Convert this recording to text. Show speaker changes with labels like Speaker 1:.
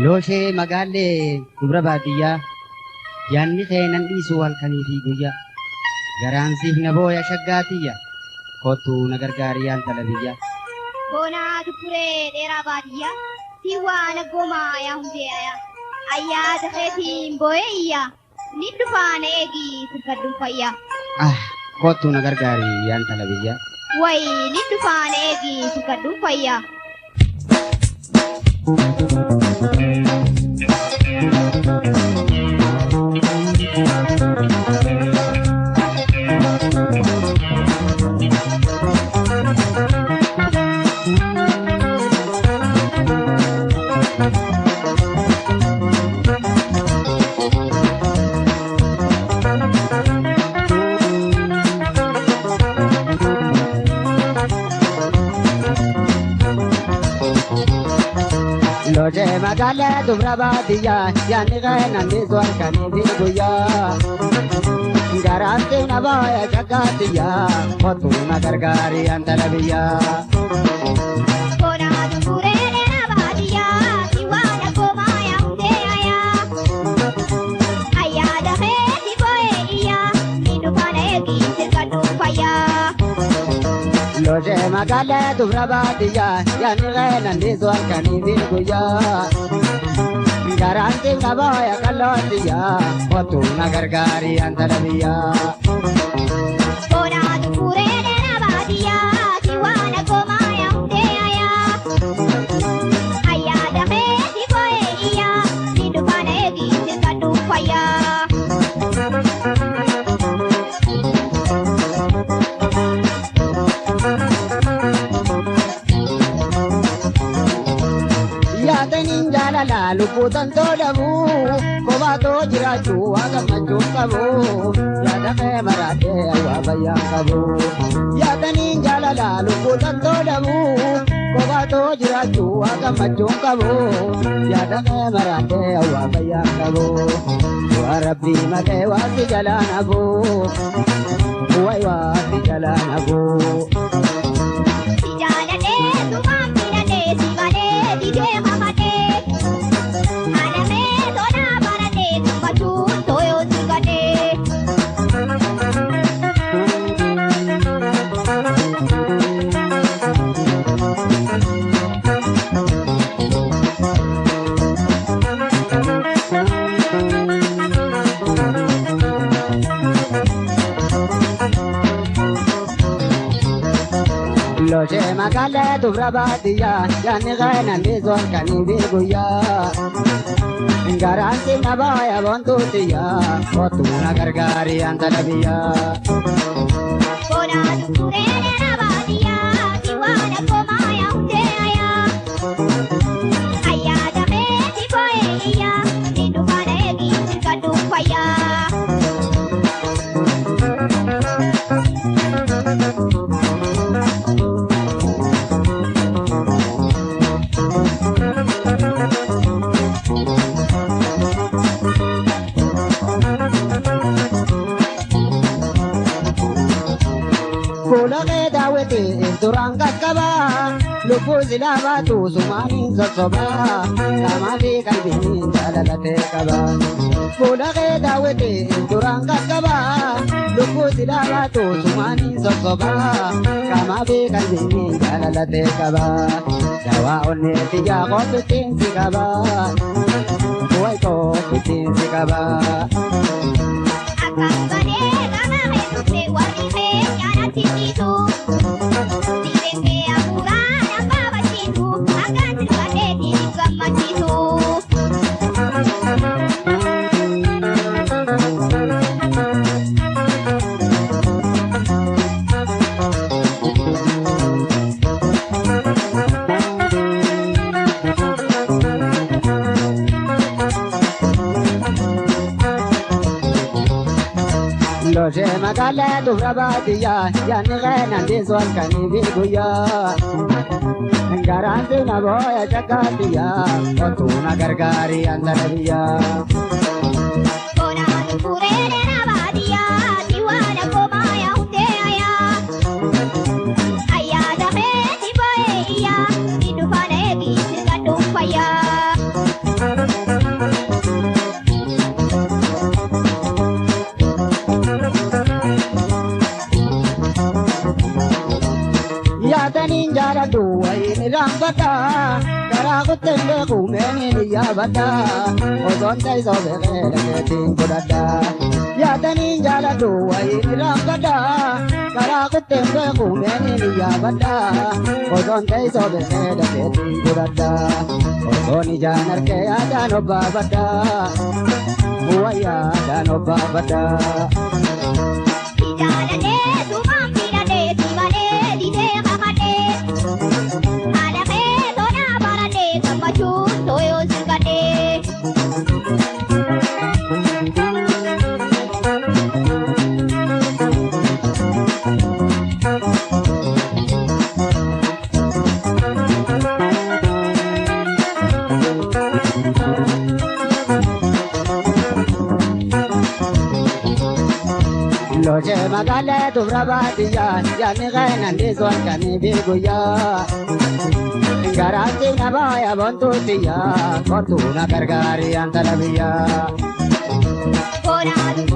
Speaker 1: Looshee magaallee dubra baadiyyaa yaanni kee nan dhiisu halkanii fi guyyaa. Garaan siif na booya shaggaatiyya kottuu na gargaari yaa intala biyyaa.
Speaker 2: Boonaa dukkuree dheeraa baadiyyaa siin waa naggoomaa yaa hundee ayaa. Ayyaada keetiin boo'ee iyyaa ni dhufaa na eegi sirkadhuun fayyaa.
Speaker 1: Ah kottuu na gargaari yaa intala biyyaa.
Speaker 2: Wayi ni dhufaa na eegi sirkadhuun fayyaa.
Speaker 1: Looshee magaallee dubra baadiyyaa yaanni kee nan dhiisu halkanii fi guyyaa. Garaan siif na booya shaggaatiyyaa kottuu na gargaari yaa intala biyyaa.
Speaker 2: Boonaa dukkuree dheeraa baadiyyaa siin waa naggoomaa yaa hundee ayaa. Ayyaada keetiin boo'ee iyyaa ni dhufaa na eegi sirkadhuun fayyaa.
Speaker 1: Looshee magaallee dubra baadiyyaa yaanni kee nan dhiisu halkanii fi guyyaa. Garaan siif na booya qallootiyyaa kottuu na gargaari yaa intala biyyaa.
Speaker 2: Boonaa dukkuree dheeraa baadiyyaa siin waa naggoomaa yaa hundee ayaa. Ayyaada keetiin boo'ee iyyaa ni dhufaa na eegi sirkadhuun fayyaa.
Speaker 1: Yaadaniin jaalala lubbuutan tolamu kophaatoo jiraachuu waa gammachuun qabu yaada kee maraatee waa fayyaan qabu. Yaadaniin jaalala lubbuutan tolamu kophaatoo jiraachuu waa gammachuun qabu yaada kee maraatee waa fayyaan qabu. Waa rabbii malee waa si jalaan hafu wayi waa si jalaan hafu.
Speaker 2: Si jaaladhee sumaan filadhee si malee didee kakadhee. Alamee tolaa baradhee gammachuun tooyoo sirgadhee.
Speaker 1: Looshee magaallee dubra baadiyyaa yaanni kee nan dhiisu halkanii fi guyyaa. Garaan siif na booya boontuutiyyaa kottuu na gargaari yaa intala biyyaa.
Speaker 2: Boonaa dukkuree dheeraa baadiyyaa siin waa naggoomaa yaa hundee ayaa. Ayyaada keetiin boo'ee iyyaa ni dhufaa na eegi sirkadhuun fayyaa.
Speaker 1: Fuula kee daawwitee duraan qaqqabaa lubbuu silaa baatu sumaaniin sossobaa qaamaa fi qalbiin jaalalatee qaba. Fuula kee daawwitee duraan qaqqabaa lubbuu silaa baatu sumaaniin sossobaa qaamaa fi qalbiin jaalalatee qaba. Dawaa onnee xiyyaa kootu si qaba wayi kootu si qaba.
Speaker 2: Akkas malee qaama kee turte warri keenya natti dhiisu. Dhiibeen kee hafuuraa nan baabachiisu akkaan sirkadheetiin hin gammachiisu.
Speaker 1: Looshee magaallee dubra baadiyyaa yaanni kee nan dhiisu halkanii fi guyyaa. Garaan siif na booya shaggaatiyyaa kottuu na gargaari yaa intala biyyaa.
Speaker 2: Boonaa dukkuree dheeraa baadiyyaa siin waa naggoomaa yaa hundee ayaa. Ayyaada keetiin boo'ee iyyaa ni dhufaa na eegi sirkadhuun fayyaa.
Speaker 1: Kutteen beeku meeniin iyyaafadha. Osoon teessoo beekee dhageettiin godhadha. Yaadaniin jaaladhu wayiin irraanfadha. Karaa kutteen beeku meeniin iyyaafadha. Osoon teessoo beekee dhageettiin godhadha. Osoon ijaan harkee yaadaan obbaafadha. Wayyaadhaan obbaafadha.
Speaker 2: Si jaaladhee sumaan filadhee si malee didee kakadhee. Haala kee tolaa baradhee gammachuun tooyoo sirgadhee.
Speaker 1: Loojee magaalaa dubra baadiyyaa yaadni keenan dhiisuun kan guyyaa. Garaatti na baaya boontuutiyyaa kottuu na gargaari antala biyyaa.
Speaker 2: Boonaa.